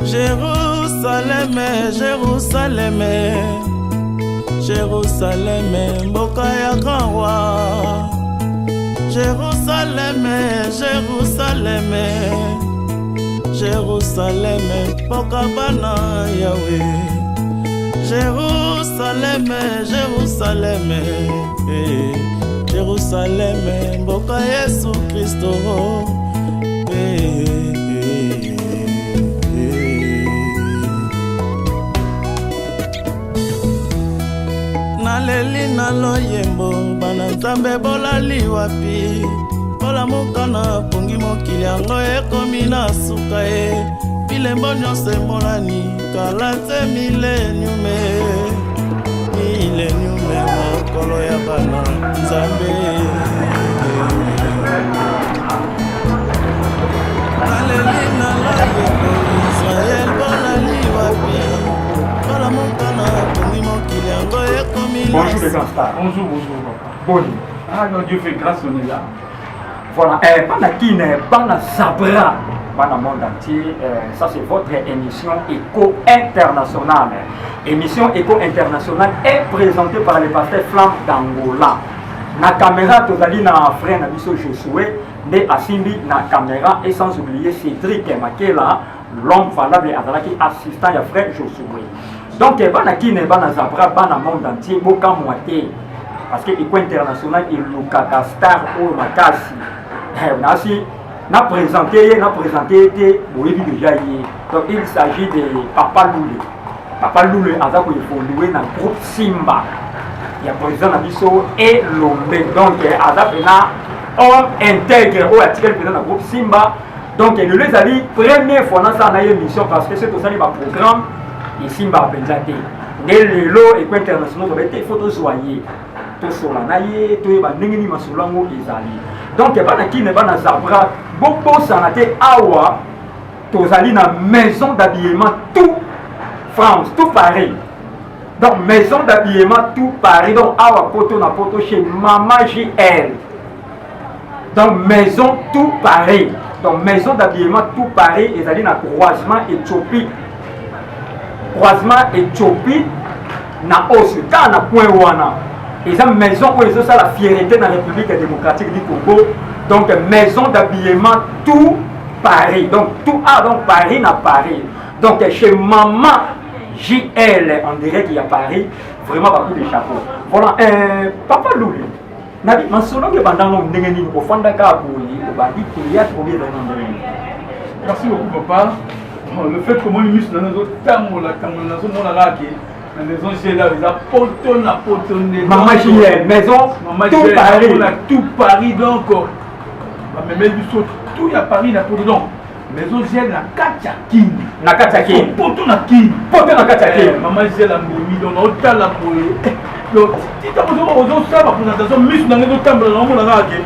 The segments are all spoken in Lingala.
Jerusaleme, Jerusaleme, Jerusaleme, mboka ya grand roi. Jerusaleme, Jerusaleme, Jerusaleme, mboka bana Yawe. Jerusaleme, Jerusaleme, eh, Jerusaleme, mboka Yesu Kristo. Eh, eh, eh. Naleli na loyembo, bana Nzambe bolali wapi? Bolamuka na pongi, mokili yango ekomi na suka ye. Bilembo nyonso emonani kala te, mileniume, mileniume, mokolo ya bana Nzambe. Naleli na loyembo, Israel bolali wapi? Bolamuka na pongi, mokili yango ekomi na Bonjour les grands stars. Bonjour, bonjour, papa. Boni. Ah non, Dieu fait grâce, on est là. Voilà, bana Kin, bana Zabra, bana monde entier, ça c'est votre émission Éco International. Émission Éco International est présentée par le pasteur Flamme d'Angola. Na caméra, tozali na frère na biso Josué, nde asimbi na caméra et sans oublier Cédric Makela, l'homme valable azalaki assistant ya frère Josué. Donc bana Kin, bana Zabra, bana monde entier, bokamwa te. Parce que Éco International elukaka star oyo makasi. Nasi na présenté ye, na présenté ye te, boyebi déjà ye. Donc il s'agit de Papa Lule. Papa Lule aza koévoluer na groupe Simba ya président na biso Elombe. Donc aza mpenza homme intègre oyo atikali mpenza na groupe Simba. Donc lelo ezali première fois nasala na ye émission, parce que soki tosali baprogramme, esimbaka mpenza te. Nde lelo Éco International tobe te, faut tozwa ye, tosola na ye, toyeba ndenge nini masolo yango ezali. Donc bana Kine, bana Zabra, bobosana te, awa tozali na maison d'habillement Tout France, Tout Paris. Donc maison d'habillement Tout Paris, donc awa poto na poto, chez Mama JL. Donc maison Tout Paris, donc maison d'habillement Tout Paris ezali na croisement Éthiopie, croisement Éthiopie na Osi, kaka na point wana. Eza maison oyo ezosala fierté na République démocratique du Congo. Donc maison d'habillement Tout Paris, donc tout a donc Paris na Paris, donc chez Mama JL en direct ya Paris. Vraiment ba coup de chapeau. Voilà, Papa Lule, nabi masolo nge bandango ndenge nini? Ofandaka boye, obandi théâtre, obi ezali na ndenge nini? Merci beaucoup, papa. Bon, le fait que moi, miso na nazotambola tambola, nazomona kaka ke na maison GL eza poto na poto nde. Mama JL, maison Mama Tout JL, Paris. na Tout Paris. Donc bamemeli biso tout ya Paris na poto. Donc maison GL na kati ya Kini. Na kati ya Kini. Poto na Kini. Poto na kati ya Kini. Mama JL amemi. Donc naotala boye, donc ntango ozosala baprésentation, miso na ngai ezotambola, naomona kaka ke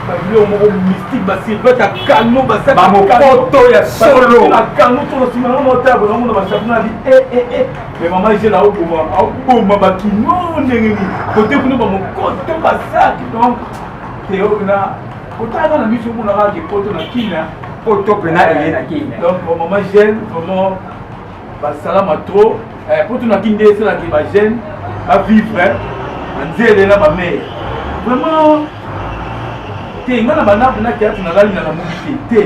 babiloko moko mystique, basurvêt ya kano. Bamokoto ya solo. Na kano to na nsima nango, naotala boye, namona bachapeau na bi e. Mais Mama JL aoboma, aoboma bakino ndenge nini kote kuna, bamokoto, basaki. Donc te na kotala na miso, omona kaka ke poto na Kina. Poto mpenza eye na Kini. Donc Mama JL, vraiment basalama trop. Poto na Kini nde esalaki bajeune bavivre na nzele na bamare. Vraiment te, nga na bandako na théâtre nalali na lamuki te te.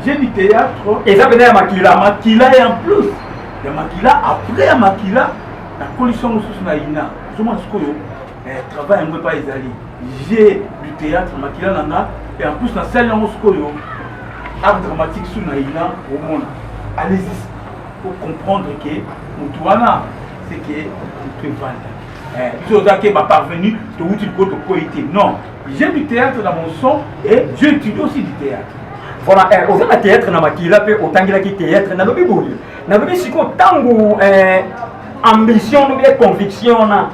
J'ai du théâtre. Eza mpenza ya makila. Makila, et en plus ya makila, après ya makila nakolisi yango mosusu na ina. Ozomona sikoyo travail yango epai ezali. J'ai du théâtre makila na nga, et en plus nasali yango sikoyo art dramatique su na ina. Omona, allez-y pour comprendre que motu wana, c'est que motu evanda biso oza ke baparvenu, towuti likolo, tokwei te. Non, j'ai du théâtre dans mon son et j'étudie aussi du théâtre. Voilà, oza na théâtre na makila mpe otangelaki théâtre. Nalobi boye, nalobi sikoyo, ntango ambition nobi conviction na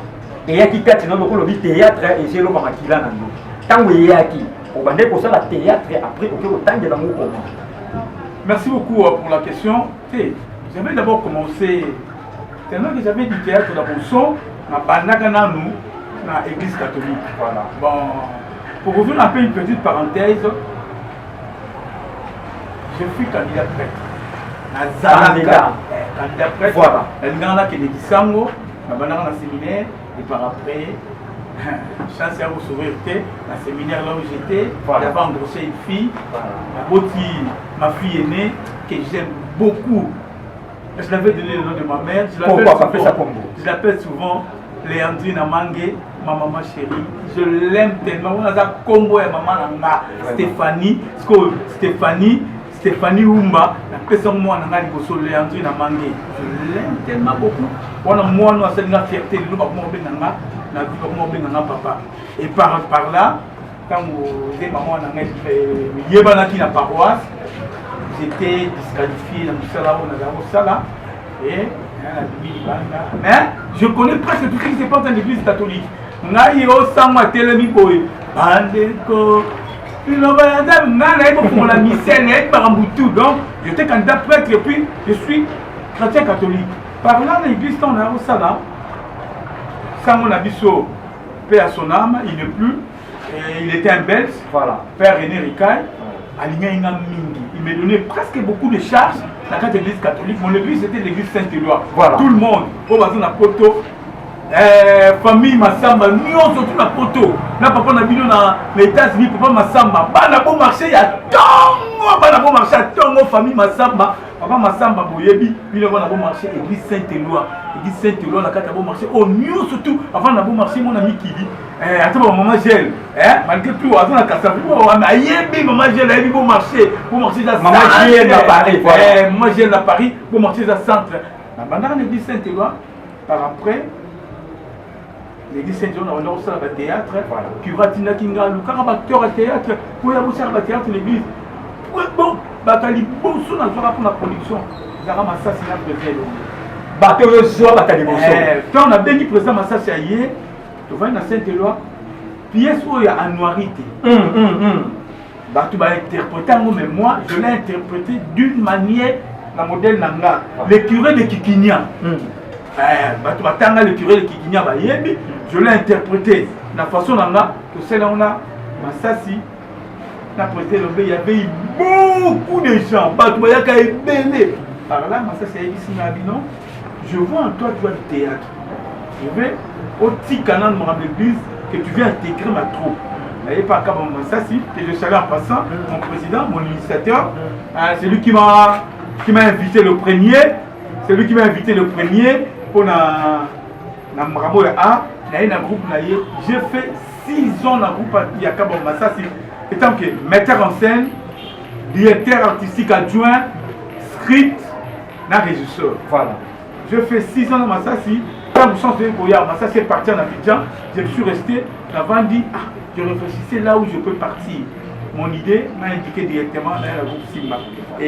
eyaki kati na lokola olobi théâtre eza eloko ya makila na yo, ntango eyaki, obandaki kosala théâtre, après oke kotangela yango comment? Merci beaucoup pour la question. J'avais d'abord commencé, tellement que j'avais du théâtre dans mon son, na bandaka nanu na église catholique. Voilà. Bon, pour ouvrir un peu une petite parenthèse, je suis candidat prêtre. Nazalaka candidat prêtre. Voilà. Nalingaka nakende kisango, nabandaka na séminaire et par après chance ya kosourire te na séminaire là où j'étais. Voilà. J'avais engrossé une fille. Voilà. Naboti ma fille aînée que j'aime beaucoup. Je l'avais donné le nom de ma mère. Je l'appelle souvent, je l'appelle souvent Léandrine Amangue, ma maman chérie. Je l'aime tellement. On a kombo ya maman na nga Stéphanie. Stéphanie, Stéphanie Umba, napesa mwana nga liboso Léandrine Amangue. Je l'aime tellement beaucoup. Wana mwana asali nga fierté, lelo bakoma kobenga nga na vie, bakoma kobenga nga papa. Et par là, ntango nde mama na ngai yebanaki na paroisse, j'étais disqualifié na mosala oyo nazala kosala et nabimi libanda. Mais je connais presque tout ce qui se passe dans l'église catholique. Ngai osango atelemi boye, bandeko, liloba ya Nzambe, ngai nayebi kofungola missel, nayebi makambo tout. Donc j'étais candidat prêtre et puis je suis chrétien catholique. Par là, na église, ntango naya kosala sango na biso, paix à son âme, il n'est plus et il était un Belge. Voilà. Père René Ricay, alingaki nga mingi. Il me donnait presque beaucoup de charges na kati église catholique. Mon église, c'était l'église Saint-Éloi. Voilà. Tout le monde oyo baza na poto, famille Masamba nyonso tu na poto, na papa na bino na États-Unis, papa Masamba, bana Bon Marché ya ntongo, bana Bon Marché ya ntongo, famille Masamba, papa Masamba, boyebi bino bana Bon Marché, église Saint-Éloi, église Saint-Éloi na kati ya Bon Marché oyo nyonso tu avant na Bon Marché mona mikili, ata ba mama Gel, malgré tout aza na Kasavubu, ayebi mama Gel, ayebi Bon Marché. Bon Marché eza Mama Gel na Paris. Voilà. Mama Gel na Paris. Bon Marché eza centre. Nabandaka na église Saint-Éloi. Par après l'église Saint-Éloi, nabanda kosala bathéâtre. Curé atindaki nga lukaka baacteur ya théâtre oyo akosala bathéâtre na église. Bon, bato ya liboso nazwaka mpona production ezalaka Masasi na président Elongo. Bato oyo ozwa, bato ya liboso? Ntango nabengi président Masasi, ya ye, tovandi na Saint-Éloi, pièce oyo ya Anuarite te, bato bainterprété yango, mais moi je l'ai interprété d'une manière na modèle na nga, le curé de Kikinia. Bato batanga le curé de Kikinia bayebi. Je l'ai interprété na façon na nga, tosala yango na Masasi na président Elombe. Il y avait eu beaucoup de gens, bato bayaka ebele. Par là, Masasi ayebisi nga bino: je vois en toi, tu as du théâtre, je vais otika nanu makambo l'église que tu viens intégrer ma troupe. Naye pas Kaba Masasi, que je salue en passant, mon président, mon initiateur, c'est lui qui m'a invité le premier, c'est lui qui m'a invité le premier pour na makambo ya A naye na groupe na ye. J'ai fait 6 ans na groupe ya Kaba Masasi étant que metteur en scène, directeur artistique adjoint, script na régisseur. Voilà. J'ai fait 6 ans na Masasi. Ntango chance oyo koya, Masasi est parti en Abidjan, je me suis resté, navandi, ah, je réfléchissais là où je peux partir. Mon idée m'a indiqué directement na la groupe Simba.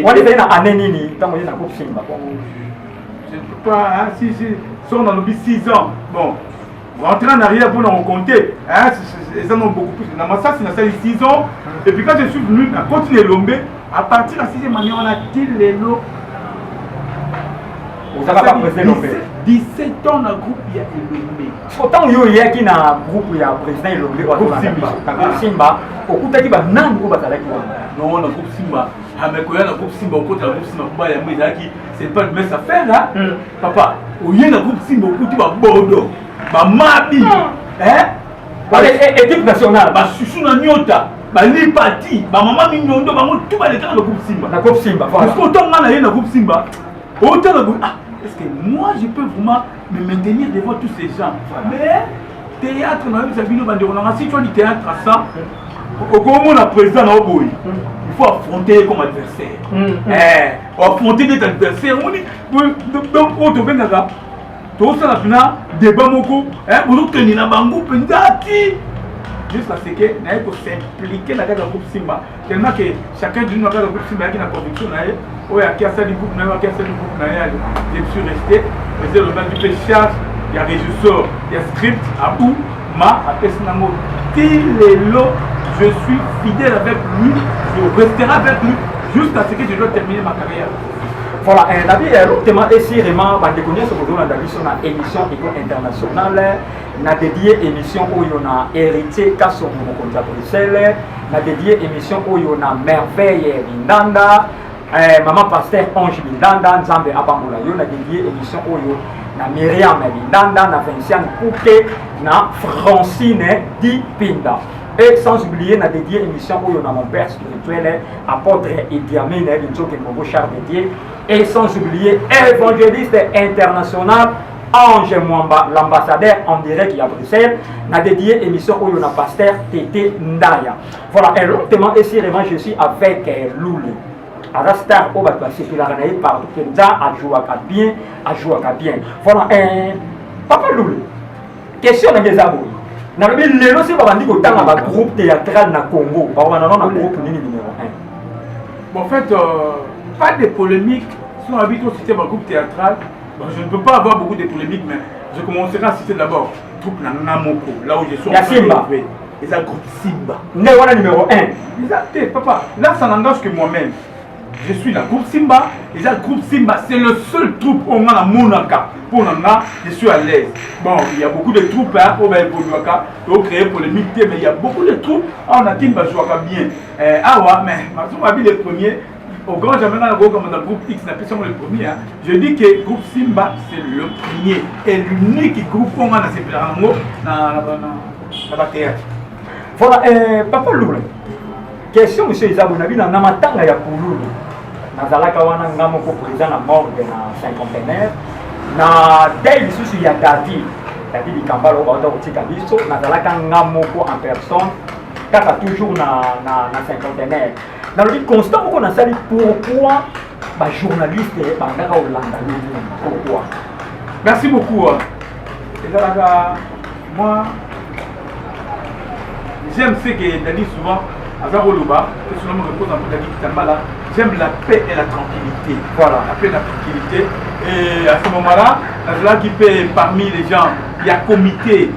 Wana ezali na année nini, ntango oye na groupe Simba? Je ne peux pas, hein, si, si, si on a 6 ans, bon, rentrer en arrière pour nous compter, hein, c'est beaucoup plus. Na Masasi, nasali 6 ans, et puis quand je suis venu, na continué Lombe, à partir de la sixième année, on a dit lelo. Ozalaka président Elombe? 17 ans na groupe ya Elombe. Ntango yo oyaki na groupe ya président Elombe, na groupe Simba, okutaki banani oyo bazalaki wana? Non, na groupe Simba, amekoya na groupe Simba, okota na groupe Simba, kuba yango ezalaki, c'est pas une mince affaire, hein? Papa, oye na groupe Simba, okuti babodo, bamabi, équipe nationale. Basusu na nyota, balipati, bamama minyondo, bango tu balekaka na groupe Simba. Na groupe Simba. Parce que autant nga na ye na groupe Simba, autant na groupe, ah, est-ce que moi je peux vraiment me maintenir devant tous ces gens? Mais théâtre, nayebisa bino bandeko nanga, si tu as du théâtre à ça, okomona président na oboyi, il faut affronter comme adversaire, affronter neti adversaire omoni. Donc oyo tobengaka, tozosala mpena débat moko, bozokende na bango mpenza ti jusqu'à ce que naye kos'impliquer na kati ya groupe Simba, tellement que chacun de nous na kati ya groupe Simba ayaki na conviction na ye. Oyo aki asali groupe na ye, aki asali groupe na ye. Ale, je me suis resté. Président olobaki mpe charge ya régisseur ya script abu ma apesi nango ti lelo. Je suis fidèle avec lui, je resterai avec lui jusqu'à ce que je dois terminer ma carrière. Voilà, nabi lotema esirema. Bandeko nyonso kozolanda biso na émission Eco International, na dédié émission oyo na Héritier Kasongo, mokonzi ya Bruxelles, na dédié émission oyo na Merveille Lindanda. Maman pasteur Ange Lindanda, Nzambe apambola yo, na dédié émission oyo na Myriam Lindanda, na Vinciane Kouke, na Francine Dipinda. Et sans oublier, na dédié émission oyo na mon père spirituel, apôtre Idi Amin Linzoke Mbongo Charles de Dieu. Et sans oublier, évangéliste international Ange Mwamba, l'ambassadeur en direct à Bruxelles, na dédié émission oyo na pasteur Tété Ndaya. Voilà, et lentement et sûrement, je suis avec Loulé. Aza star oyo bato basepelaka na ye partout mpenza, ajouaka bien, ajouaka bien. Voilà, papa Lule, question na ngai eza boye: nalobi lelo soki babandi kotanga bagroupe théâtral na Congo, bakobanda nano na groupe nini numéro 1? Bon, en fait, pas de polémique. Si on habite au citer ma groupe théâtral, bon, je ne peux pas avoir beaucoup de polémiques, mais je commencerai à citer d'abord troupe na nga moko, là où je suis Ya en train Simba. d'élever. Eza groupe Simba. Nde wana numéro 1? Eza te, papa. Là, ça n'engage que moi-même. Je suis la groupe Simba. Eza groupe Simba, c'est le seul troupe oyo nga namonaka. Pour nga, je suis à l'aise. Bon, il y a beaucoup de troupes, hein, oyo baévoluaka, créer polémique, mais il y a beaucoup de troupes. Ah, on a dit, bajouaka bien. Ah ouais, mais Mazo le premier, au grand jamais dans le groupe comme dans le groupe X, n'a pas le premier. Hein. Je dis que groupe Simba, c'est le premier et l'unique groupe qu'on a dans ce dans la théâtre. Voilà, papa Lule. Question, monsieur Isabou, nabi na matanga ya Pululu. Nazalaka wana nga moko président na morgue na cinquantenaire. Na deuil lisusu ya Dadi. Dadi Likambala oyo bauta kotika biso, nazalaka nga moko en personne kaka toujours na cinquantenaire. Nalobi constat moko nasali: pourquoi bajournaliste bandaka kolanda yo mingi? Pourquoi? Merci beaucoup. Ezalaka moi, j'aime ce que Dadi souvent aza koloba, que son nom repose en Dadi Kitambala. J'aime la paix et la tranquillité. Voilà. La paix et la tranquillité. Et à ce moment-là, nazalaki mpe parmi les gens ya comité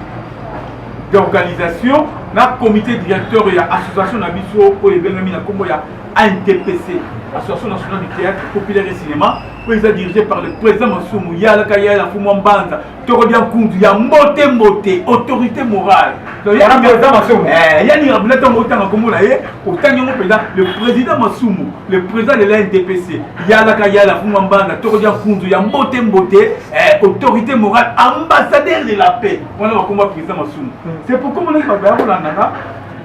d'organisation na comité directeur ya association na biso oyo ebengami na nkombo ya ANTPC, Association nationale du théâtre populaire et cinéma, oyo eza dirigé par le président Masumu Yalaka Yala Mfumu Mbanza Tokodia Nkunzu ya mbote mbote, autorité morale. Wana président Masumu. Yani rabula ntango otanga nkombo na ye, otangi yango mpenza, le président Masumu, le président de l'ANTPC, Yalaka Yala Mfumu Mbanza Tokodia Nkunzu ya mbote mbote, autorité morale, ambassadeur de la paix. Wana bakombo ya président Masumu. C'est pourquoi monaki bato baya kolandanga,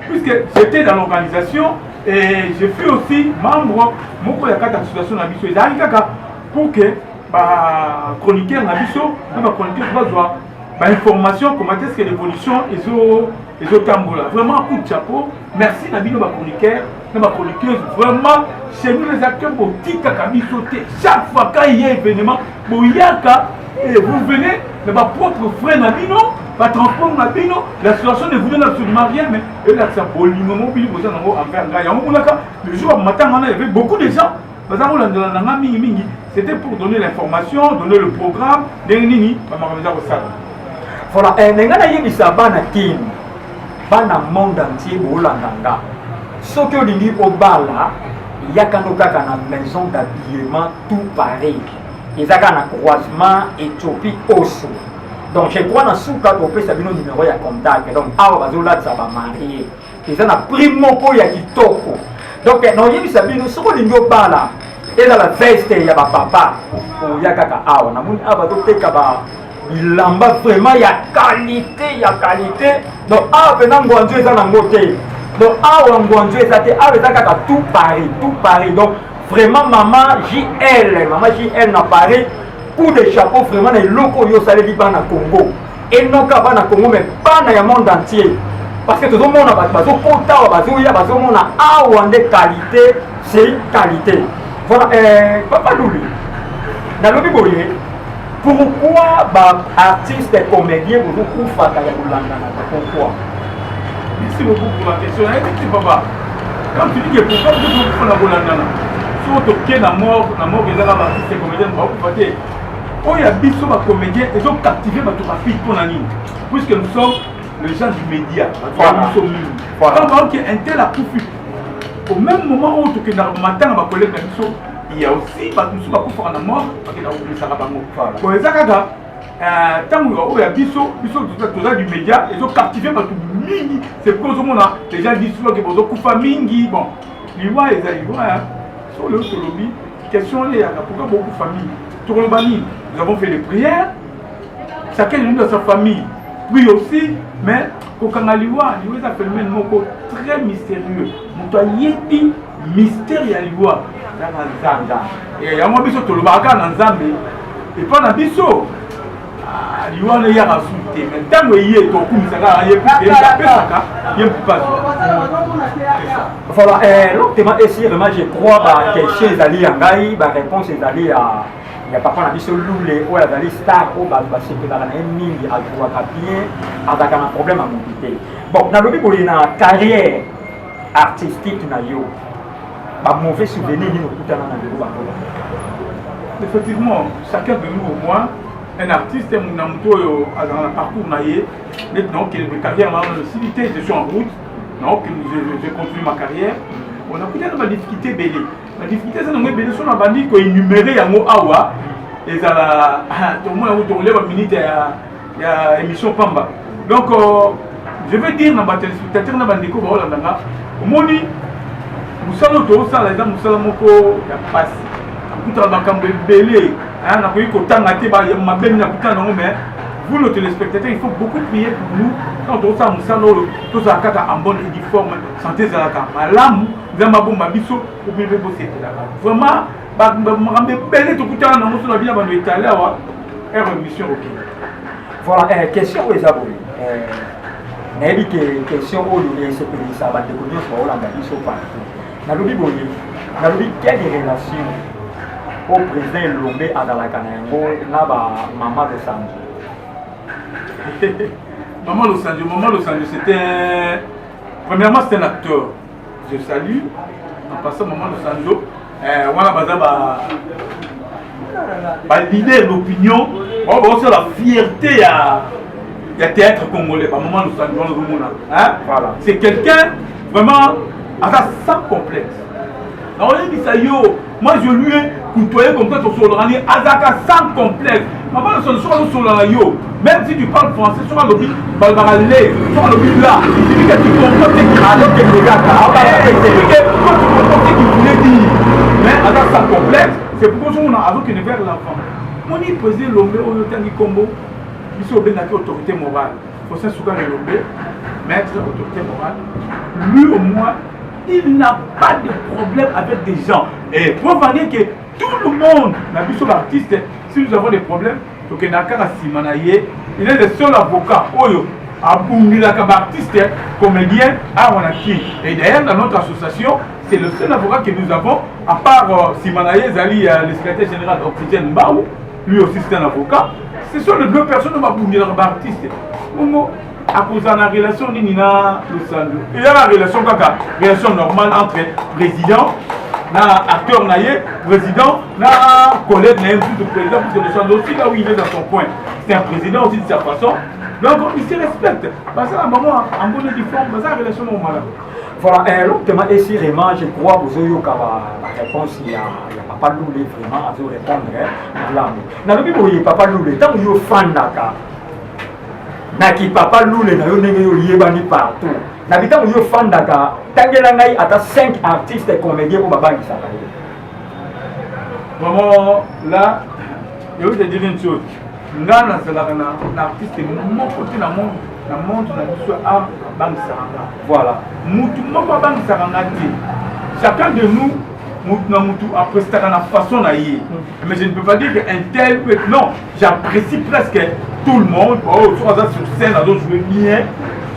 puisque j'étais dans l'organisation et je fus aussi membre moko ya kati ya association na biso. Ezalaki kaka pour que bachroniqueur na biso na bachroniqueur bazwa bainformation, comment est-ce que l'évolution ezotambola. Vraiment, coup de chapeau, merci na bino bachroniqueur na bachroniqueuse. Vraiment, chez nous les acteurs, botikaka biso te. Chaque fois quand il y a événement, boyaka et vous venez na bapropre frais na bino, batransport na bino. L'association ne vous donne absolument rien, mais elakisa bolingo moko bino boza nango envers ngai. Yango monaka le jour ya matanga wana, il y avait beaucoup de gens baza kolandela na nga mingimingi. C'était pour donner l'information, donner le programme, ndenge nini bamakambo eza kosala. Voilà, ndenge nayebisa bana Kini, bana monde entier boolanda nga, soki olingi obala, yakano kaka na maison d'habillement Tout Paris. Eza kaka na croisement Éthiopie Oso. Donc je crois na suka kopesa bino numéro ya contact. Donc awa bazolatisa bamariés, eza na prix moko ya kitoko. Donc naoyebisa bino, soki olingi obala, ezala veste ya bapapa, oya kaka awa. Namoni awa bazoteka ba bilamba vraiment ya qualité, ya qualité. Donc awa mpena ngwanzo eza nango te. Donc awa ngwanzo eza te, awa eza kaka Tout Paris, Tout Paris. Donc vraiment, mama JL, mama JL na Paris, coup de chapeau vraiment na eloko oyo osaleli bana Congo, enoka bana Congo, mais bana ya monde entier, parce que tozomona bato bazokota awa, bazoya, bazomona awa nde qualité, c'est qualité. Voilà, papa Luli, nalobi boye: pourquoi baartiste comédien bozokufaka ya kolandanaka? Pourquoi? Merci beaucoup pour la question. Nayebi te, papa, quand tu dis que pourquoi tozokufa na kolandana, soki toke na mort, na mort ezaka baartiste comédien bakokufa te. Oyo ya biso bacomédien ezocaptive bato rapide mpo na nini? Puisque nous sommes les gens du média, bato biso mingi. Quand baoke un tel akufi, au même moment oyo tokendaka matanga bacollègue na biso, il y a aussi bato mosusu bakufaka na mort, bakendaka kobimisaka bango. Bon, eza kaka ntango oyo ya biso, biso toza du média, ezocaptive bato mingi. C'est pourquoi ozomona les gens disent souvent ke bozokufa mingi. Bon, liwa eza liwa. So So lelo tolobi question wana eyaka, pourquoi beaucoup famille? Tokoloba nini? Nous avons fait des prières, chacun de nous dans sa famille prie aussi, mais kokanga liwa, liwa eza phénomène moko très mystérieux. Moto ayebi mystère ya liwa kaka Nzambe. Yango biso tolobaka kaka na Nzambe epa na biso. Ah, liwa wana eyaka su te, mais ntango eye tokumisa kaka ye, apesaka ye mpasi. Voilà, lentement et sûrement, je crois baquestion ezali ya ngai, baréponse ezali ya papa na biso Lule oyo azali star oyo bato basepelaka na ye mingi, ajouaka bien, azalaka na problème ya motu te. Bon, nalobi boye, na carrière artistique na yo, bamauvais souvenir nini okutana na lelo bango? Effectivement, chacun de nous, au moins un artiste na moto oyo azalaka na parcours na ye, neti naokende carrière na esili te, je suis en route, naokende, je continue ma carrière. Bon, nakutana na badifficulté ebele. Badifficulté eza nango ebele, so na bandi koénumérer yango awa, ezala tomona yango, tokolia baminute ya émission pamba. Donc je veux dire na batéléspectateur, na bandeko baolanda nga, omoni mosala oyo toosala eza mosala moko ya pasi, nakutana makambo ebele, nakoki kotanga te mabe nini nakutana nango. Mais vous, nos téléspectateurs, il faut beaucoup prier pour nous. Quand tozosala mosala oyo, tozala kaka en bonne et due forme, santé ezalaka malamu, Nzambe abomba biso, obi mpe bosepelaka. Vraiment, makambo ebele tokutana nango, so na bino bando etale awa heure émission okende. Voilà, question oyo eza boye, nayebi ke question oyo esepelisa bandeko nyonso baolanda biso partout. Nalobi boye, nalobi quelle relation oyo président Elombe azalaka na yango na bamama Losanzo? Maman Losanzo, Maman Losanzo, c'était premièrement, c'est un acteur. Je salue en passant Maman Losanzo. Voilà, baza ba leader d'opinion, bao baosala fierté ya théâtre congolais. Ba Maman Losanzo wana ozomona, hein? Voilà. C'est quelqu'un vraiment aza sans complexe. Nakoyebisa yo, moi je lui ai côtoyé comme ça, tosololaka ni azalaka sans complexe. Mama Losanzo, soki azosolola na yo, même si tu parles français, soki alobi, balobaka le, soki alobi la, il suffit que tu comprends ce qu'il Azokende kaka. Que toi tu comprends ce qu'il voulait dire. Mais aza sans complexe, c'est pourquoi ozomona azokende vers l'avant. Moni président Lombe oyo otangi nkombo, biso obengaki autorité morale, Faustin Sukar Elombe, maître, autorité morale, lui au moins il n'a pas de problème avec des gens. Et preuve en est que tout le monde na biso l'artiste, si nous avons des problèmes, tokendaka kaka nsima na ye. Il est le seul avocat oyo abungelaka baartiste comédien awa na Kin. Et d'ailleurs, dans notre association, c'est le seul avocat que nous avons, à part nsima na ye ezali le secrétaire général Oxygène Mbau, lui aussi c'est un avocat. Ce sont les deux personnes oyo babungelaka baartiste. Bongo akozala na relation nini na Losanzo? Eza na relation kaka, relation normale entre président na acteur na ye, président na collègue na ye mosusu président, puisque Losanzo aussi, là où il est dans son coin, c'est un président aussi de sa façon. Donc il se respecte, bazala bango en bonne et due forme, baza relation moko malamu. Voilà, lentement et sûrement, je crois, bozoyoka ba réponse ya papa Lule, vraiment azo répondre malamu. Nalobi boye, papa Lule, ntango yo fandaka naki papa Lule na yo, ndenge yo oyebani partout, nabi ntango yo fandaka, tangela ngai ata 5 artistes comédien oyo babangisaka yo. Vraiment, là je vais te dire une chose: nga nazalaka na artiste moko te na monde na biso abangisaka nga. Mutu moko abangisaka nga te. Chacun de nous, mutu na mutu appréciaka na façon na ye, mais je ne peux pas dire que un tel peut. Non, j'apprécie presque tout le monde. Oh, soki aza sur scène, azojouer bien,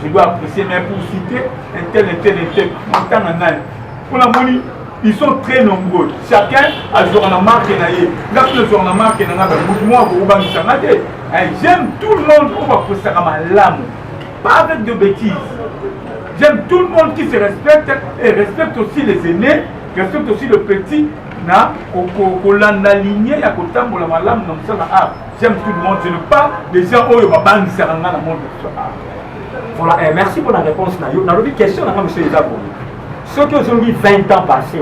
je dois apprécier. Mais pour citer un tel, un tel, un tel, montanga nani mpona moni, ils sont très nombreux. Chacun azwaka na marque na ye. Nga mpe nazwaka na marque na nga. Mutu moko akokobangisa nga te. J'aime tout le monde oyo bapresaka malamu, pas avec de bêtises. J'aime tout le monde qui se respecte et respecte aussi les aînés, respecte aussi le petit, na kolanda ligne ya kotambola malamu na mosala art. J'aime tout le monde, je ne pas des gens oyo babangisaka nga na monde na biso art. Voilà, merci pour la réponse na yo. Nalobi question na nga monsieur eza boye: soki ozongi 20 ans passé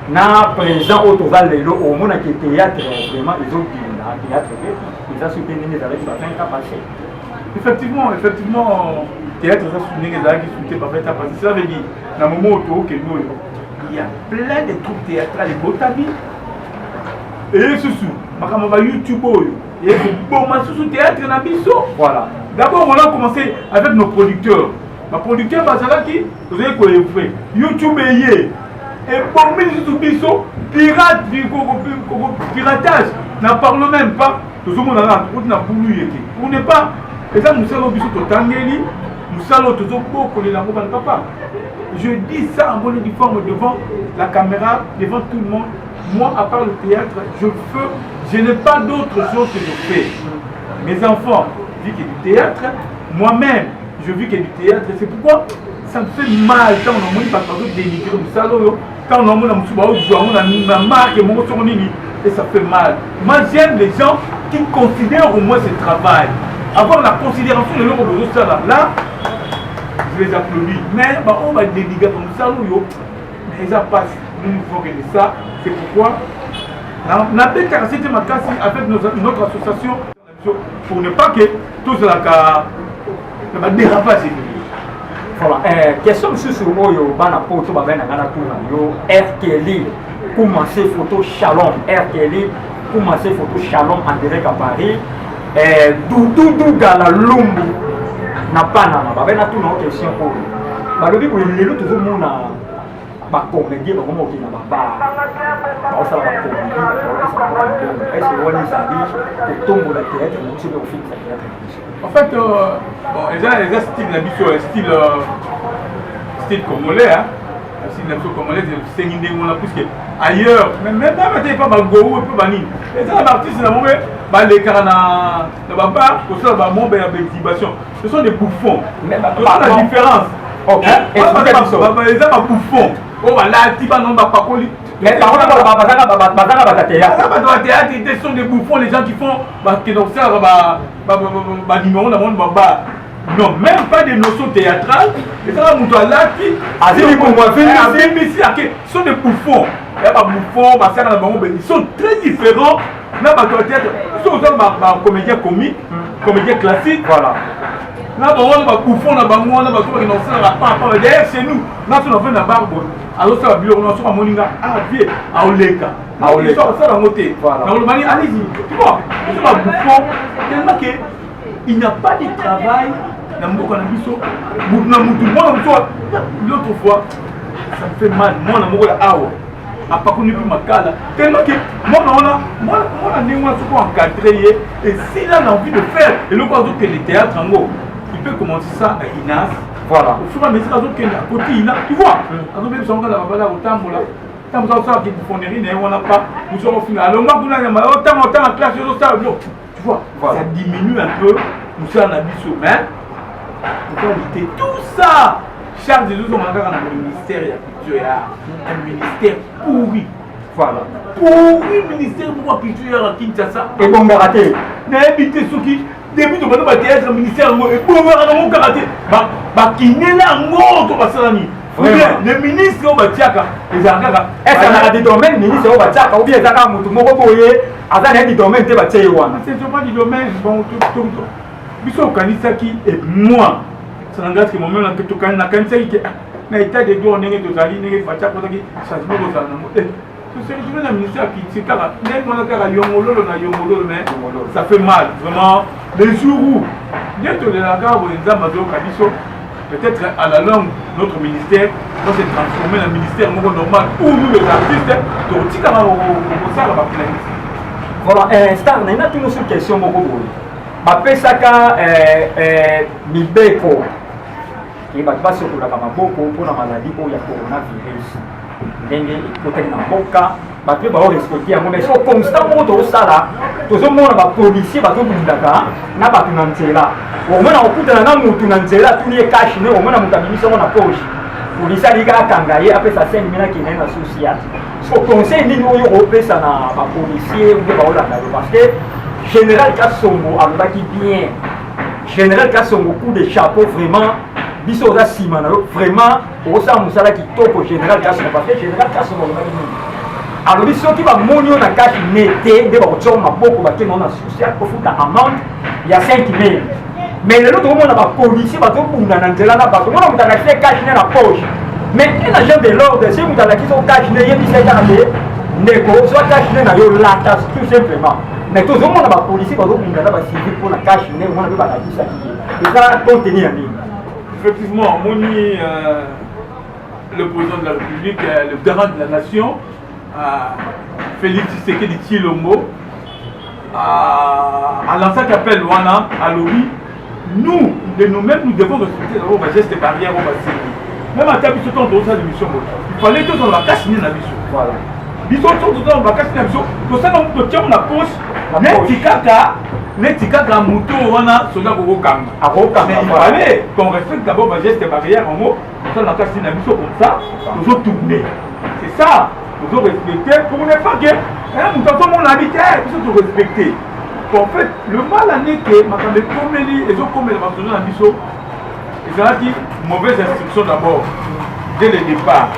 na présent oyo toza lelo, omonaki théâtre vraiment ezobinda, théâtre mpe eza soki ndenge ezalaki ba 20 ans passé? Effectivement, effectivement, théâtre eza su ndenge ezalaki su te ba 20 ans passé. Cela veut dire na moment oyo tookende oyo, Il y a plein de troupes théâtrales ebotami. Eye susu makambo ba YouTube oyo ekoboma susu théâtre na biso. Voilà. D'abord, on a commencé avec nos producteurs. Baproducteur bazalaki, tozali koevre YouTube eye ebomi lisusu biso pirate, piratage, n'en parlons même pas. Tozomona kaka tokoti na bulu yeke pour ne pas eza mosala oyo biso totangeli, mosala oyo tozobokolela yango bana. Papa, je dis ça en bonne et due forme devant la caméra, devant tout le monde. Moi, à part le théâtre, je fais, je n'ai pas d'autre chose que je fais. Mes enfants vivent que du théâtre, moi-même je vis que du théâtre. C'est pourquoi ça me fait mal quand on omoni bato bazodénigre mosala oyo, quand on omona mosusu baozwa yango na marque moko soko nini, et ça fait mal. Moi, j'aime les gens qui considèrent au moins ce travail, avoir la considération de eloko bozosala. Là, je les applaudis, mais baoyo badénigraka mosala oyo, mais eza pasi. Nous, nous faut que de ça. C'est pourquoi nabetaka sete makasi avec notre association pour ne pas que tozalaka na badérapage ebele. Voilà. Question mosusu oyo bana poto babai na ngai na tuna yo, Rkeli Kumase Photo Shalom, Rkeli Kumase Photo Shalom en direct à Paris, Dudu Dugala Lumbu na Panama, babai na tuna yo question oyo. Balobi boye, lelo tozomona bacomédien bango moki na babar, baosala bacomédie, baopesa bango bambongo. Est-ce wana ezali kotombola théâtre na biso mpe kofingisa théâtre na biso? En fait, bon, eza style na biso, style congolais, hein. Style na biso congolais esengi ndenge wana, puisque ailleurs, même ate epa bagou epe banini, eza na baartiste na bango mpe balekaka na babar kosala bamombe ya baexhibition. Ce sont des bouffons. Mais tosala la différence. Ok. Explique biso. Eza babouffon oyo balati bana bapakoli. Mais bango bazaka bato ya théâtre. Baza bato ya théâtre te, ce sont des bouffons, les gens qui font, bakende kosalaka banuméro na bango babar. Non, même pas des notions théâtrales. Ezaka moto alati. Azwi libumu, avimbisi. Avimbisi ake. Ce sont des bouffons, ya babouffon basalaka na bango. Ils sont très différents na bato ya théâtre. So oza bacomédien comique, comédien classique. Voilà. Na bango wana, babouffon na bango wana, bato bakende kosalaka papa. D'ailleurs, chez nous, nga so nafai na bar boye, azosala biloko na soki amoni nga, ah vie, aoleka. Aoleka. Asala yango te. Voilà. Nakolobani, allez-y, tu vois, eza babouffon tellement que il n'y a pas de travail na mboka na biso. Mutu na mutu, mwana mosu, l'autre fois, ça me fait mal, mwana moko ya awa apakoli mpe makala tellement que mwana wana, mwana ndenge wana, soki encadre ye, et s'il a envie de faire eloko, azokende théâtre yango, il peut commencer ça na INAS. Voilà. Au fur et à mesure azokende akoti INA, tu vois, azobebisa ngo na babala, kotambola ntango azosala bouffonnerie na ye wana, pa mosu akofinga alongwa kuna nyama, otanga otanga classe, ozosala biloko, tu vois. Voilà. Ça diminue un peu mosala na biso, mais pourquoi lutter? Tout ça, charge ezozonga kaka na ministère ya culture, ya un ministère pourri. Voilà. Pourri, ministère moko ya culture ya Kinshasa. Ebongaka te. Nayebi te soki depuis tobanda bathéâtre, ministère yango ebongaka nango kaka te. Bakinela yango to basala nini? Vraiment. Le ministre oyo batiaka ezalaka kaka est ce azalaka du domaine, ministre oyo batiaka, ou bien eza kaka motu moko boye aza na ye du domaine te, batie ye wana? C'est pas du domaine. Bon, biso okanisaki, et moi, ça n'engage que moi-même, nakanisaki ke na état de droit ndenge tozali, ndenge fatia kozaki changement kozala nango, tose retrouve na ministère ya culture kaka ndenge wana, kaka yongololo na yongololo. Mais ça fait mal vraiment. Les jours où nde tolelaka boye, Nzambe azoyoka biso. Peut-être à la longue, notre ministère va se transformer en ministère moko normal où nous, les artistes, tokotikaka kosala baplainte. Voilà, star na ina tuna so question moko boye. Bapesaka mibeko ke bato basokolaka maboko mpona maladi oyo ya coronavirus ndenge ekotaki na mboka, bato mpe baorespecte yango. Mais so constat moko tozosala, tozomona bapolisier bazobundaka na bato na nzela. Omona kokutana na mutu na nzela, atuni ye cache-nez, omona moto abimisi yango na poche, policier alika akanga ye, apesa 5 mille, akende na social. So conseil nini oyo okopesa na bapolisier nde baolanda yo? Parce que général Kasongo alobaki bien. Général Kasongo, coup de chapeau vraiment. Biso oza nsima na yo vraiment, okosala mosala kitoko, général Kasongo. Parce que général Kasongo alobaki nini? Alobi soki bamoni yo na cache-nez te, nde bakotia maboko, bakende na social, kofuta amende ya 5 mille. Mais lelo tokomona bapolisier bazobunda na nzela na bato. Omona moto alakisi cache-nez na poche. Mais un agent de l'ordre, soki moto alakisi yo cache-nez, yebisa ye kaka ke ndeko, zwa cache-nez na yo, lata tout simplement. Mais tozomona bapolisier bazobunda na bacivil mpona cache-nez wana mpe balakisaki ye. Eza contenu ya nini? Effectivement, omoni le président de la République, le garant de la nation, Félix Tshisekedi Tshilombo, alansaki appel wana, alobi: nous, de nous-mêmes, nous devons respecter d'abord bageste barrière oyo basengi. Même ata biso, ntango tozosala émission boye, il fallait tozala bacache-nez na biso. Voilà. Biso so tozala bacache-nez na biso, tosala, totiango na poche, neti kaka moto wana soda kokokanga. Akokanga. Mais il fallait qu'on respecte d'abord bageste barrière yango, tosala na cache-nez na biso, comme ça tozotourner, c'est ça, tozo respecter pour ne pas que moto azomona abi te. Biso torespecte. En fait, le mal en est que makambo ekomeli, ezokomela basoda na biso, ezalaki mauvaise instruction d'abord dès le départ.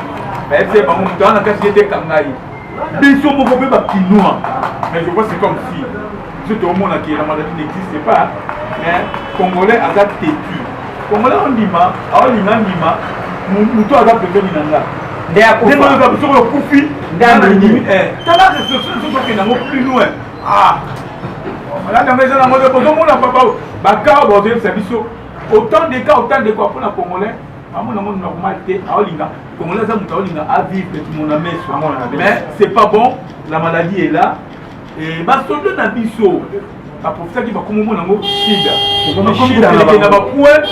Bayebisa bango moto wana kasi ete ekanga ye. Biso moko mpe bakinois, mais je vois, c'est comme si biso tomonaki la maladie n'existe pas, mais Congolais aza têtu. Congolais ondima, aolinga ndima moto aza pembeni na nga. Nde ndenge akufa. Oyoka soki okufi. Nde andimi. Tala réflexion, soki okende yango plus loin, ah, maladi yango eza nango te. Bozomona baka bazoyebisa biso autant de cas, autant de cas. Mpona Congolais amona yango normal te. Aolinga, Congolais aza moto aolinga avivre mona meso. Amona na meso. Mais c'est pas bon, la maladie est là et basoda na biso baprofitaki, bakomomona yango shida. Ekomi shida na bakomi na bango. bapoint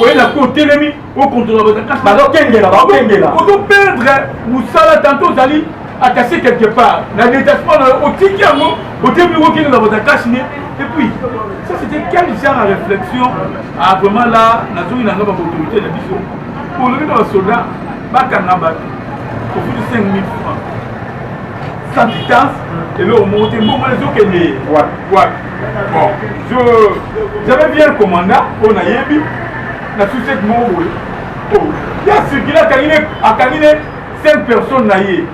oyelaki, otelemi, okontrola. Bazokengela, bakokengela. Ozoperdre mosala. Tantôt ozali attaché quelque part na détachement na yo, otiki yango, otelemi, okende na bota cache-nez. Et puis ça, c'était quel genre de réflexion? Ah, vraiment, là nazongi na nga baautorité na biso, olobi na basoda bakanga bato, ofuti 5000 francs sans quittance, eloko moko te, mbongo ezokende wapi? Bon, je j'avais bien commandant oyo nayebi na sous-chef moko boye oyo ya circule, akangi ne 5 personnes na ye,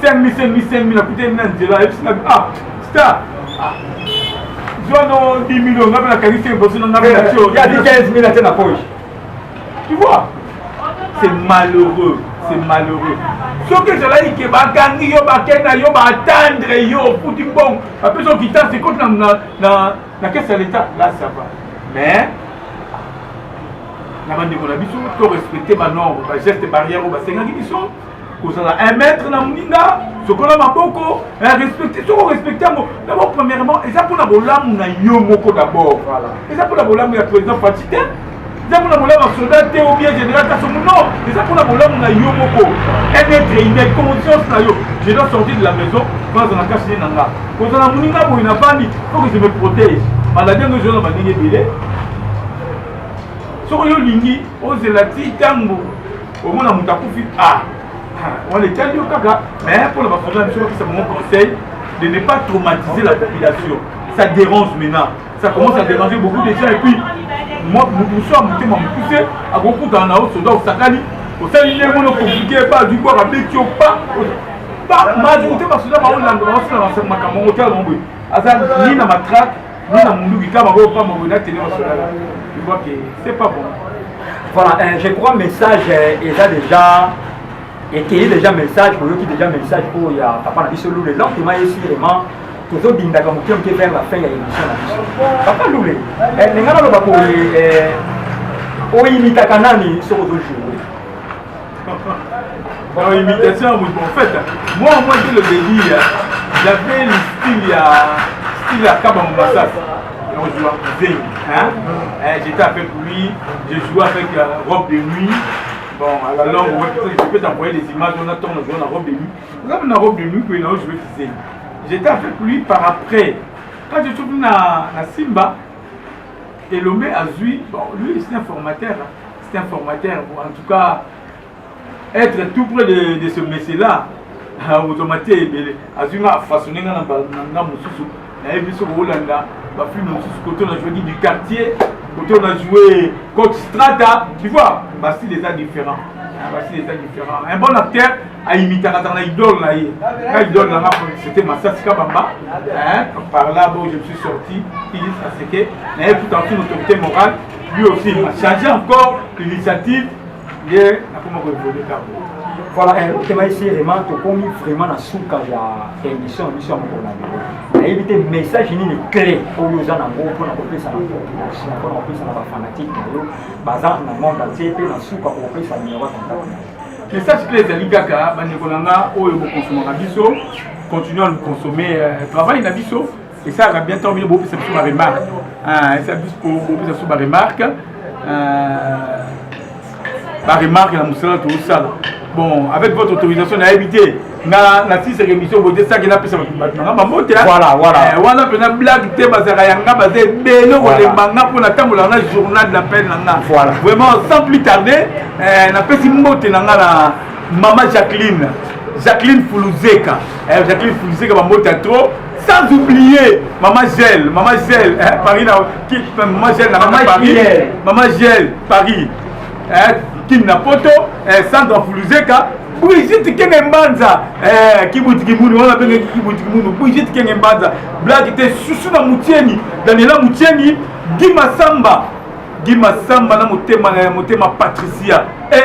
5000, 5000, 5000. Nakutani na nzela, ayebisi na: "Ah, star, ah, zwa no 10 millions, nga mpe nakangi 5 personnes na nga mpe na tio." Ya di 15 000 ate na poche. Tu vois, c'est malheureux, c'est malheureux. Soki ezalaki ke bakangi yo, bakei na yo, baatendre yo, ofuti mbongo, bapesi yo quittance, ekoti na caisse ya l'État, là ça va. Mais na bandeko na biso, to respecte banorme, bageste barrière oyo basengaki biso, kozala 1 mètre na moninga, sokola maboko, respecte. Soki orespecte yango d'abord, premièrement, eza mpona bolamu na yo moko d'abord. Eza mpona bolamu ya président Fatshi te, eza mpona bolamu ya soldat te ou bien général Kasongo, non, eza mpona bolamu na yo moko, un être humain, conscience na yo. Je dois sortir de la maison, naza na cache-nez na nga, kozala moninga boye na vandi, faut que je me protège. Maladie yango ezona bandenge ebele. Soki yo olingi ozela ti ntango omona moto akufi, ah, wana etali yo kaka. Mais mpona basoda na biso, bapesa bango conseil de ne pas traumatiser la population. Ça dérange maintenant, ça commence à déranger beaucoup de gens. Et puis moi, moto mosusu ya motema mokuse akokutana na yo, soda, osakani, osali ndenge mona compliqué, ba du bord abeti yo pa ba. Majorité basoda baolanda, baosala makambo yango. Tala bango boye, aza ni na matraque ni na munduki, kaka bango pamba boye na tene basoda. Tu vois que c'est pas bon. Voilà, je crois message eza déjà ekei, déjà message boyoki, déjà message oyo ya papa na biso Lule. Lentement et sûrement, tozobindaka moke moke vers la fin ya émission na biso. Papa Lule, ndenge naloba boye, oyimitaka nani soki ozojoue? Dans l'imitation, en fait, moi, dès le début, j'avais le style à Kabango Massas. Et on jouait Zeng, hein? J'étais avec lui, je jouais avec robe de nuit. Bon, à la longue, ouais, je peux t'envoyer des images, on attend, on joue la robe de nuit. Là, on a robe de nuit, puis on jouait Zeng. J'étais avec lui par après. Quand je suis venu à Simba, Elomé Azui, bon, lui, c'est un formateur, hein. C'est un formateur. Bon, en tout cas, être tout près de ce monsieur-là, automate ebele azwi nga, afaçonne nga na nga mosusu. Nayebi soki olanda bafilme mosusu, kote on a joué du quartier, kote on a joué coach Strata, tu vois, bastyle eza différent, bastyle eza différent. Un bon acteur aimitaka, azala na idole na ye. Nga, idole na nga, c'était Masasi Kabamba, hein. Par là, bon, je me suis sorti à ce que naye tout en une autorité morale. Lui aussi m'a changé encore l'initiative. Nde nakoma koévoluer kaka. Voilà, otema esi vraiment, tokomi vraiment na suka ya émission na biso ya mokolo na lelo. Nayebi te message nini clé oyo oza nango mpona kopesa na population, mpona kopesa na bafanatique na yo baza na monde entier, mpe na suka kokopesa numéro ya contact na yo. Message clé ezali kaka, bandeko na nga oyo bokonsomaka biso, continuer à nous consommer. Travail na biso esalaka bien ntango bino bopesa biso baremarque, esala biso bopesa biso baremarque na mosala tozosala. Bon, avec votre autorisation, nayebi te, nga nasilisaka émission boye te saki napesa bato nanga bambote. Voilà. Wana mpena blague te, bazalaka yanga, baza ebele kolemba nga mpo natambolaka na journal de la peine na nga. Vraiment, sans plus tarder, napesi mbote na nga na mama Jacqueline, Jacqueline Fuluzeka, Jacqueline Fuluzeka, bambote ya trop, sans oublier Mama Gel, Mama Gel, eh, Paris na qui, Mama Gel na Mama Paris, Gel. Mama Gel Paris, eh, Kim na Poto, eh, Sandra Fuluzeka, Brigitte Kenge Mbanza, eh, Kibuti Kimunu, wana benge Kibuti Kimunu, Brigitte Kenge Mbanza, blague te, Susu na Mutieni, Daniela Mutieni, Guy Masamba, Guy Masamba na motema na motema Patricia, eh,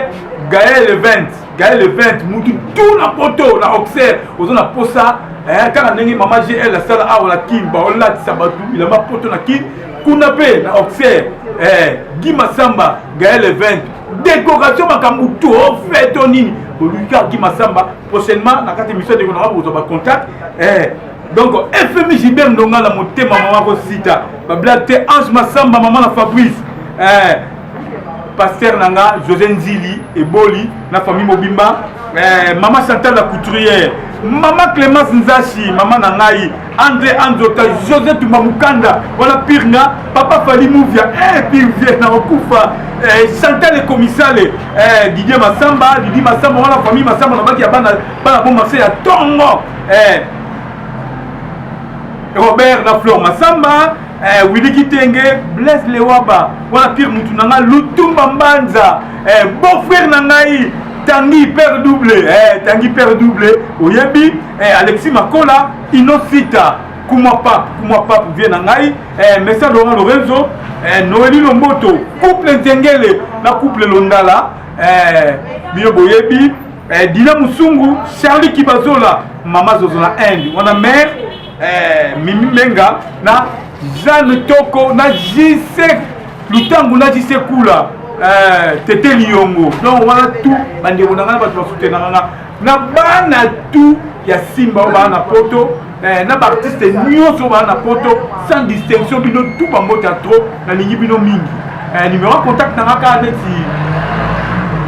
Gaël 20, Gaël 20, mutu tout na Poto, na Auxerre, ozo na posa, eh, kaka ndenge mama GL asala awa na Kin, baolatisa bato bilamba Poto na Kin, kuna mpe na Auxerre, eh, Guy Masamba, Gaël 20, décoration makambo to fait to nini, boluki kaka Guy Masamba. Prochainement na kati émission ndeko nanga bokozwa bacontact, eh, donc FMI Gilbert Ndonga na motema mama kosita bablague te, Ange Masamba, mama na Fabrice, eh, pasteur na nga José Nzili Eboli na famille mobimba, eh, mama Chantal la couturière, mama Clémence Nzashi, mama na ngai André Anzota, José Tumba Mukanda, wana pire nga papa Fali Muvia, eh, pire vie na okufa, eh, Chantal Ekomisale, eh, Didier Masamba, Didi Masamba, wana famille Masamba na baki ya bana bana bon marché ya tongo, eh, Robert na Fleur Masamba, eh, Willy Kitenge, Blaise Lewaba, wana pire mutu na nga Lutumba Mbanza, eh, beau frère na ngai Tanguy père double, eh, Tanguy père double, oyebi, eh, Alexis Makola, Inosita, Kumwa Pape, Kumwa Pape vie na ngai, eh, Messa Laurent Lorenzo, eh, Noélie Lomboto, couple Nzengele na couple Londala, eh, bino boyebi, eh, Dina Musungu, Charlie Kibazola, Mama Zozo na Inde, wana mère, eh, Mimi Menga na Jeanne Toko na JC Lutangu na JC Kula, eh, Tete Liongo. Donc wana tout bandeko na ngai, bato basoutenaka nga na bana tout ya Simba oyo baa na Poto, eh, na baartiste nyonso oyo baa na Poto, sans distinction, bino tout bambote ya trop, nalingi bino mingi. Eh, numéro ya contact na nga kaka neti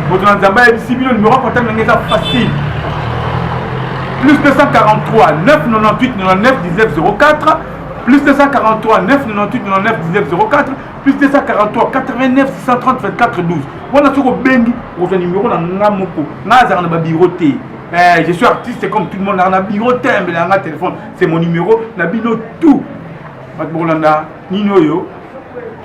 moto na Nzambe ayebisi bino, numéro ya contact na nga eza facile: plus 243 998 99 19 04, plus 243 998 99 19 04, plus 243 89 630 24 12. Wana soki obengi, okozwa numéro na nga moko. Nga azalaka na babiro te. Eh, je suis artiste comme tout le monde, na bureau tembe na nga téléphone, c'est mon numéro. Na bino tout bato bokolanda nini oyo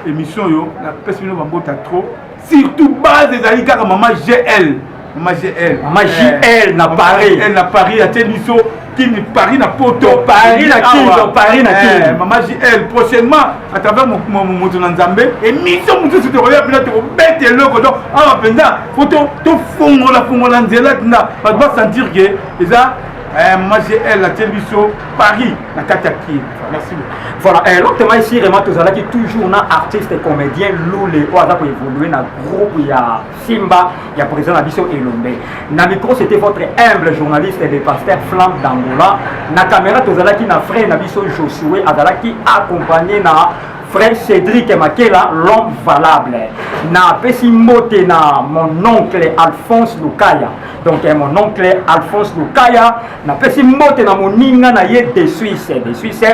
émission oyo, napesi bino bambota trop, surtout base ezali kaka mama GL, mama GL. Mama JL na Paris. JL na Paris, atie biso Kini, Paris na Poto. Paris na Kin, Paris na Kin. Eh, mama JL, prochainement à travers moto na Nzambe, émission mosusu tokoya mpena tokobeta eloko. Donc awa mpenza fo tofongola fongola nzela ntina bato basentir ke eza, eh, mama GL atie biso Paris na kati ya Kin. Merci beaucoup. Voilà, eh, l'autre ici vraiment tozalaki toujours na artiste et comédien Lule oyo aza koévolue na groupe ya Simba ya président na biso Elombe. Na micro, c'était votre humble journaliste, le pasteur Flamme d'Angola. Na caméra, tozalaki na frère na biso Josué, azalaki accompagné na frère Cédric Makela, l'homme valable. Na pesi mbote na mon oncle Alphonse Lukaya. Donc eh, mon oncle Alphonse Lukaya, na pesi mbote na moninga na ye de Suisse, de Suisse.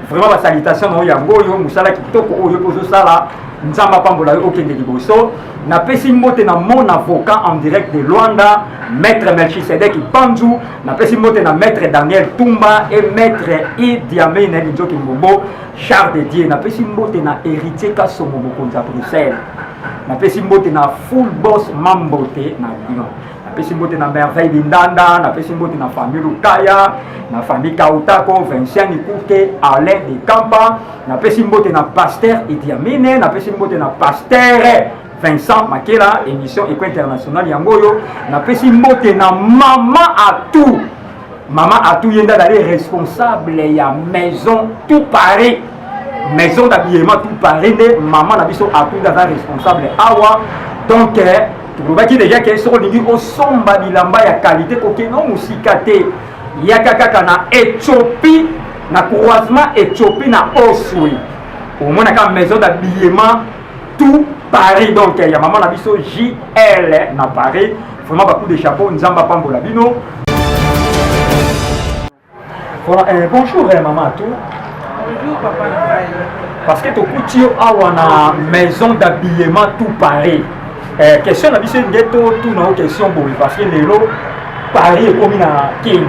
Vraiment ba salutation na yango oyo musala kitoko oyo ozosala, Nzambe apambola yo, okende liboso. Napesi mbote na mon avocat en direct de Luanda, maître Melchisedek Panzu. Napesi mbote na maître Daniel Tumba et maître Idiamine Linzoki Mbombo, char de Dieu. Napesi mbote na héritier Kasongo, mokonzi ya Bruxelles. Napesi mbote na full boss Mambote na Lyon. Napesi mbote na Merveille Lindanda. Napesi mbote na famille Lukaya, na famille Kautako, Vincent Nikuke, Alain de Kampa. Napesi mbote na pasteur Idiamine. Napesi mbote na pasteur. Vincent Makela, émission Eco International yango oyo. Napesi mbote na mama Atou. Mama Atou ye nde azali responsable ya maison Tout Paris. Maison d'habillement Tout Paris nde mama na biso Atou nde aza responsable awa. Donc tolobaki déjà ke soki olingi osomba bilamba ya qualité, kokende mosika te, yaka kaka na Ethiopie, na croisement Ethiopie na Oswe, omonaka maison d'habillement Tout Paris. Donc ya mama na biso JL na Paris, vraiment ba coup de chapeau, Nzambe apambola bino. Voilà, bonjour maman Atou. Bonjour papa na ngai. Parce que tokuti yo awa na maison d'habillement Tout Paris. Question na biso nde totuna yo question boye, parce que lelo Paris ekomi na Kin,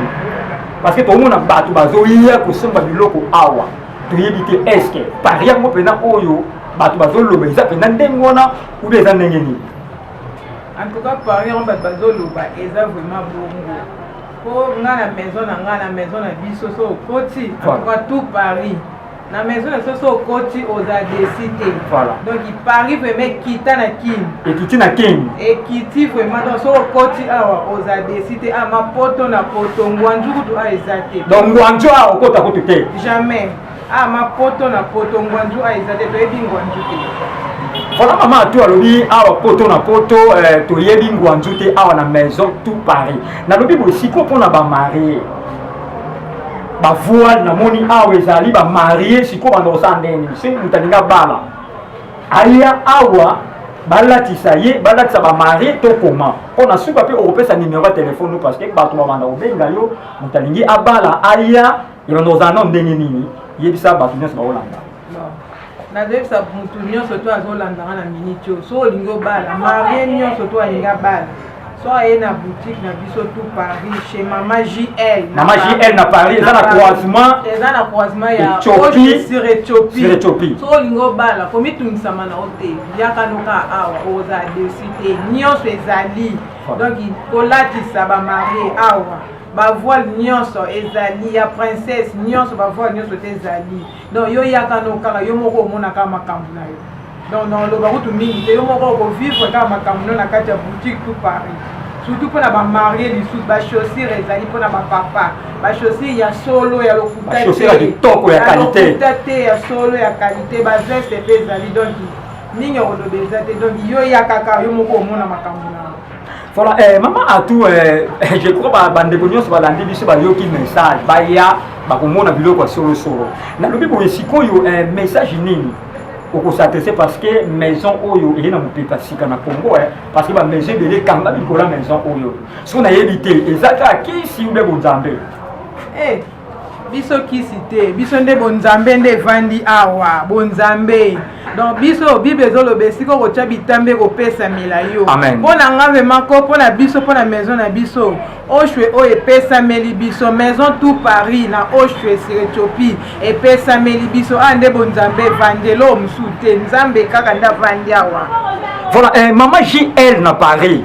parce que tomona bato bazoya kosomba biloko awa, toyebi te est ce que Paris yango mpenza oyo bato bazoloba eza mpenza ndenge wana ou bien eza ndenge nini? En tout cas, Paris yango bato bazoloba eza vraiment bongo, po nga na maison na nga, na maison na biso, so okoti, en tout cas Tout Paris, na maison na biso, so okoti, oza déçu te. Donc Paris vraiment ekita na Kini. Ekiti na Kini. Ekiti vraiment. Donc so okoti awa, oza déçu te. Ama poto na poto, Ngwanju kutu awa eza te. Donc Ngwanju awa okota kutu te? Jamais. Ama poto na poto, Ngwanju awa eza te, toyebi Ngwanju te. Voilà, mama Atou alobi awa poto na poto, toyebi Ngwanju te awa na maison Tout Paris. Nalobi boye, sikoyo mpona bamariés, bavoile namoni awa ezali, bamariés sikoyo banda kosala ndenge nini? Soki moto alingi abala, aya awa balatisa ye, balatisa bamariés to koma? Mpo na suka mpe okopesa numéro ya telefone, parce que bato babanda kobenga yo. Moto alingi abala, aya, ebanda kozala nano ndenge nini? Yebisa bato nyonso baolanda. Nazoyebisa motu nyonso to azolandanga na miniti oyo, so olingi obala, marié nyonso to alingi abala, so aye na boutique na biso Tout Paris, chez mama JL. Mama JL na Paris, eza na croisement. Eza na croisement ya Ethiopie sur Ethiopie. Sur Ethiopie. So olingi obala, komitungisama na yo te, yaka noka awa, oza déçu te, nyonso ezali. Donc kolatisa bamariés awa, bavoile nyonso ezali, ya princesse nyonso, bavoile nyonso te ezali. Donc yo yaka no kaka, yo moko omonaka makambo na yo. Donc na oloba kutu mingi te, yo moko okovivre kaka makambo no na kati ya boutique Tout Paris. Surtout mpona bamariés, lisusu bachaussure ezali, mpona bapapa bachaussure ya solo, ya lokuta. Bachaussure ya kitoko, ya qualité. Lokuta te, ya solo, ya qualité. Baveste mpe ezali. Donc mingi ya koloba eza te. Donc yo ya kaka, yo moko omona makambo na yo. Voilà, mama Atou, je crois bandeko nyonso balandi biso bayoki message, baya bakomona biloko ya solosolo. Nalobi boye, sikoyo message nini okos'adresser? Parce que maison oyo eye na mopepe sika na Congo, parce que bamaison ebele ekanga likolo ya maison oyo. Soki nayebi te, eza kaka kisi ube bonzambe? Eh, biso kisi te, biso nde bonzambe nde evandi awa, bonzambe. Donc biso, Bible ezoloba esika okotya bitambe ekopesamela yo. Amen. Mpo na nga vraiment ko, mpo na biso, mpo na maison na biso Oshwe oyo epesameli biso, maison Tout Paris na Oshwe sur Ethiopie, epesameli biso awa nde bonzambe evandi, eloko mosusu te, Nzambe kaka nde avandi awa. Voilà, mama JL na Paris,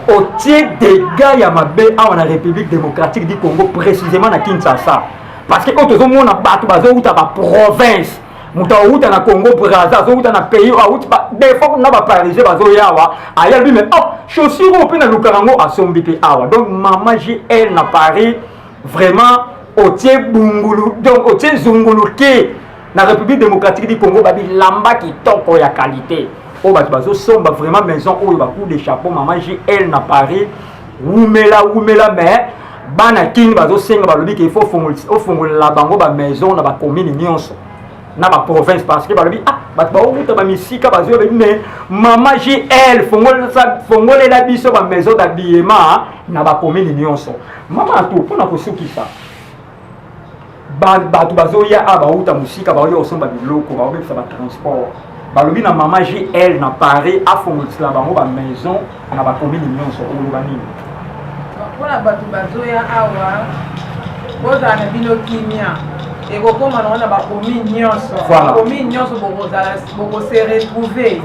otie dégâts ya mabe awa na République démocratique du Congo, précisément na Kinshasa, parce que oyo tozomona, bato bazowuta baprovince, moto awuta na Congo Braza, azowuta na pays oyo awuti, des fois na baparisien bazoya awa, aya lobi: "Mais oh, chaussure oyo mpe nalukaka yango", asombi mpe awa. Donc mama JL na Paris, vraiment otie bungulu, donc otie zungulu ke na République démocratique du Congo, babilamba kitoko ya qualité oyo bato bazosomba. Vraiment, maison oyo, bacoup de chapeau, mama JL na Paris, wumela, wumela. Mais bana Kini bazosenga, balobi ke il faut ofongolela bango bamaison na bacommune nyonso, na baprovince, parce que balobi: "Ah, bato baokuta bamisika bazoya." Babi: "Mais mama JL, fongolela biso bamaison d'habillement na bacommune nyonso." Mama Atou, mpona kosukisa, bato bazoya awa, bauta mosika, baoya kosomba biloko, baobebisa batransport. Balobi na mama JL na Paris afongolisela bango bamaison na bacommune nyonso. Oloba nini? Mpona bato bazoya awa, bozala na bino kimia, ekokóma nango na bacommune nyonso. Bacommune nyonso bokose retrouver.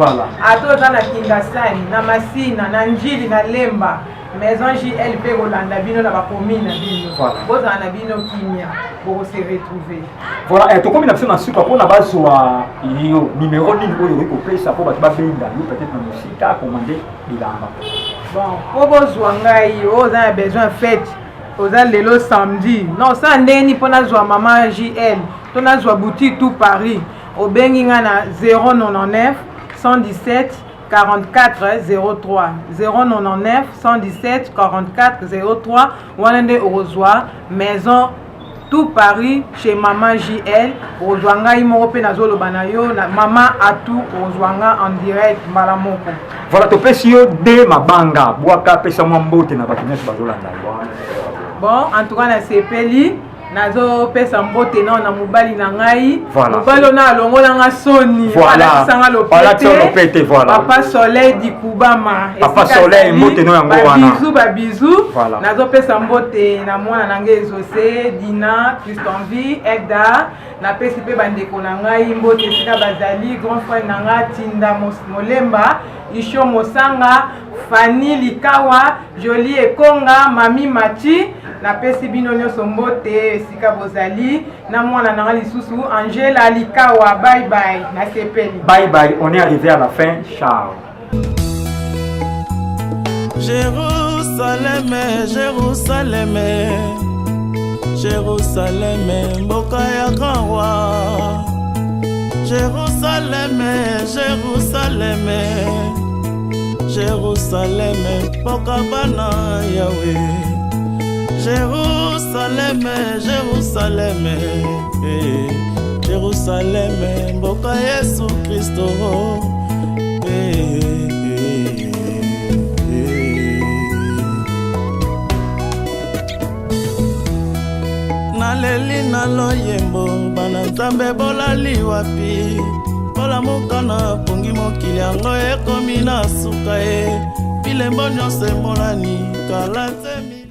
Ata oza na Kingasani, na Masina, na Njili, na Lemba, maison JL mpe kolanda bino na bacommune na bino. Bozala na bino kimia, bokose retrouver. Voilà, eh, tokomi na biso na suka mpona bazwa yo numero nini oyo okoki kopesa mpo bato babenga yo peut-être na mosika commande bilamba. Bon, mpo bozwa ngai, oyo oza na besoin fete, oza lelo samedi, non, osala ndenge nini mpo nazwa mama JL to nazwa boutique tout Paris, obengi ngai na 099 117 44 03, 099 117 44 03. Wana nde okozwa maison tout Paris chez mama JL. Okozwa ngai moko mpe nazoloba na yo na mama Atu, okozwa nga en direct mbala moko. Voilà, topesi yo de mabanga bwaka, pesa mwa mbote na bato nyonso bazolanda yo. Bon, en tout cas nasepeli, nazopesa mbote nao na mobali na ngai. Voilà. Mobali oyo na alongolanga soni. Alatisanga Alatisa lopete. Lopete, voilà. Papa Soleil Dikubama. Papa Esika Soleil, azali, mbote no yango wana. Babizu, babizu. Voilà. Nazopesa mbote na mwana na ngai Ezose Dina, Christonvi, Edda. Napesi mpe bandeko na ngai mbote esika bazali, grand frère na ngai Tinda Molemba, Isho Mosanga, Fani Likawa, Jolie Ekonga, Mami Machi. Napesi bino nyonso mbote esika bozali, na mwana na ngai lisusu Angela Likawa. Bye bye, nasepeli. Bye bye, on est arrivé à la fin. Ciao. Jerusalem, Jerusalem, Jerusalem, mboka ya grand roi. Jerusalem, Jerusalem, Jerusalem, mboka bana Yawe. Jerusalem, Jerusalem, eh, Jerusalem, mboka Yesu Kristo. Eh, eh, eh. Naleli na loyembo, bana Nzambe bolali wapi? Bolamuka na pongi, mokili yango ekomi na suka ye, bilembo nyonso emonani kala te.